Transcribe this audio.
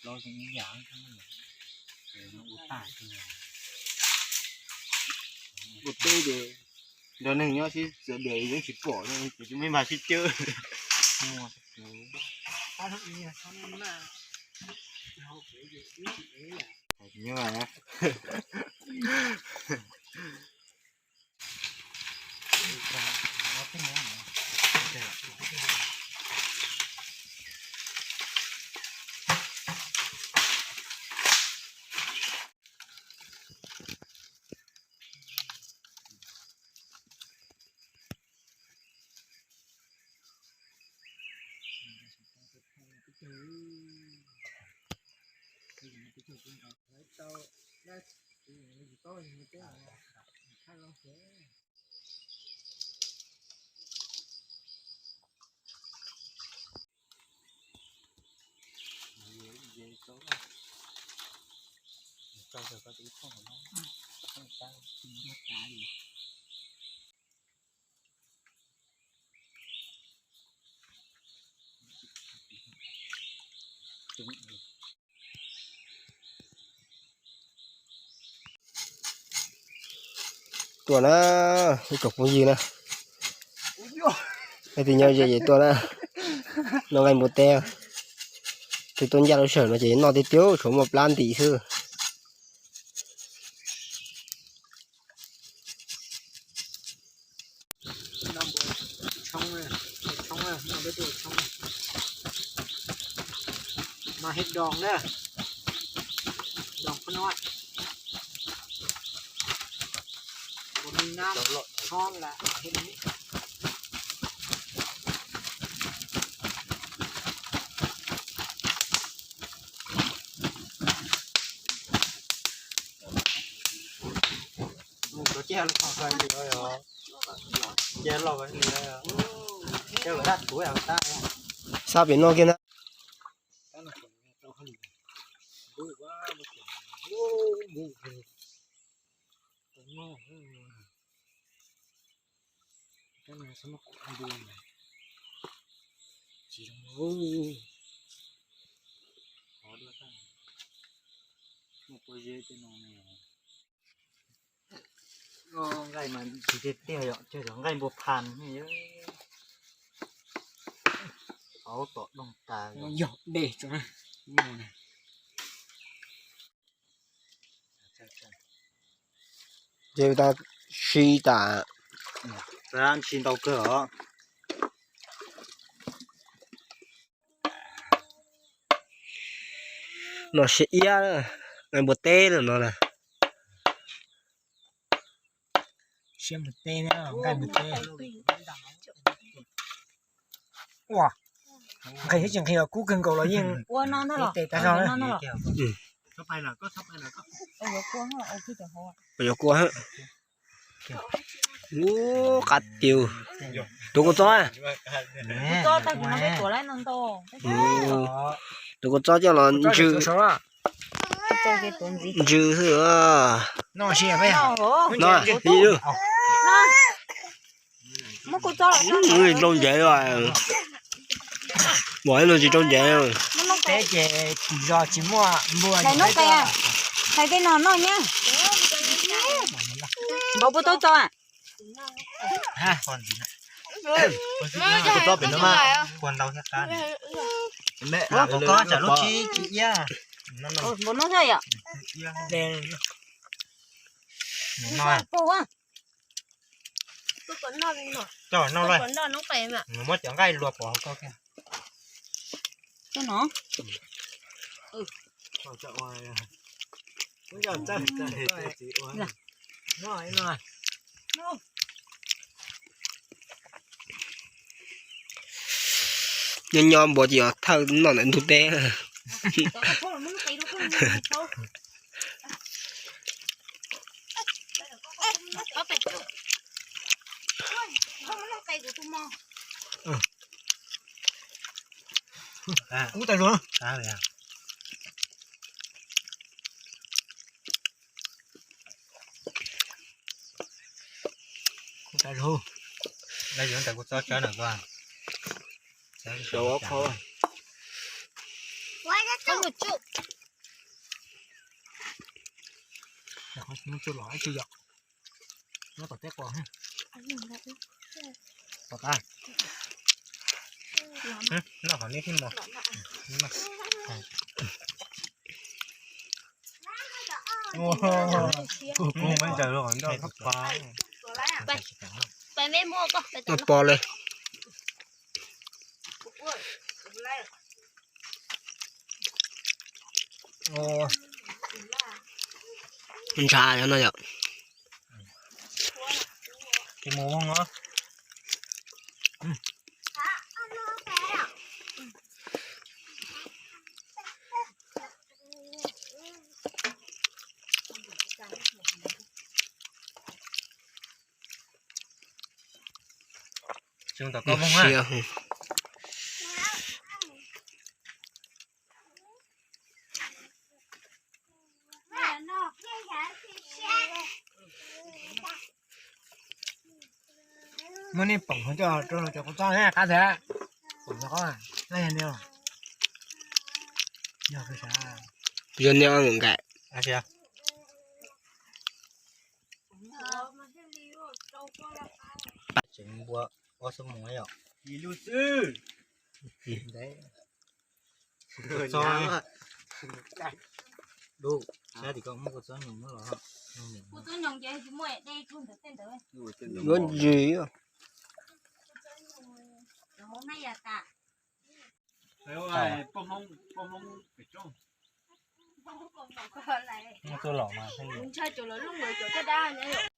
Ua teb ces nrog neeg nyob sib txiav dias yeej tsis pom, ces mej mas sib cawb. Tuaj na, ib tsoom phooj ywg na, leej twg nyob ze ces tuaj na, noj nqaij npua teb. Twb tuaj ncaj lub sij hawm no ces noj tiag tiag, tshuav muaj plab ntim xwb. Mas hes doos na, doos phab no, nab thob lam hes doos. Sab pem no kiag na. Nqaij mas tsis tiag tiag yom, cog cov nqaij npua phas ne. Aub tom doog tas yog dej tso. Ces tas si tas, si ntau kawg os. No siab iab, nqaij npua teb no na. Siab npua teb, nqaij npua teb. Ua, nqhis thiab tsis nqhis los kub kawg nkaus los yeej ua no ntag los. Tes tas zog na. Yuav kua. Ub, qab tiag. Tus kua txob. Tus kua txob coj los ntsws. Ntsws xwb. No, rau ncev. Pom ib no tsis rau ncev. Teb ces tsis zos tsis muaj npua. Hais tej no noj nyab. Npau puas tau txo? Kua txob pem no mas kua ntau thiab qab. Kua txob tsam lub tsis iab. Npau no thiab yom. Coj noj lawm. Muab cov nqaij luas pov hauv ko kiag. Coj no. Nyob nyob npua ces yog thawj noj ntawm ntug teb. Ub, tas zog. Ub, tas zog. Lawv yuav ntawm kuv txob tsawb na koj. Tsawb ua qho. Mus tsuj. Mus tsuj los ib tug yom. Nyob tom teb qos. Pom qab. Noj qhov neb thiab mos. Noj pos li. Ntshav no yom. Ces mus ua os. Tsis tom koj mus na. Muab nej pom coj rau cov kua txob qab tag. Pom cov qab laj yog neb. Yog neb nkaus nkaus. Tseem npua ob xuab moos yom. Ib lub xwb. Txob, saib tim koj muab kua txob nyoos muab los. Kua txob nyoos ces tsis muaj dej tug ntawd tej ntawd. Yuav ntsis. Poj Hmoob, poj Hmoob pem tsob. Muaj tuaj los mas. Ntshai cov lawv lub lawv cov caj dab nyob yom.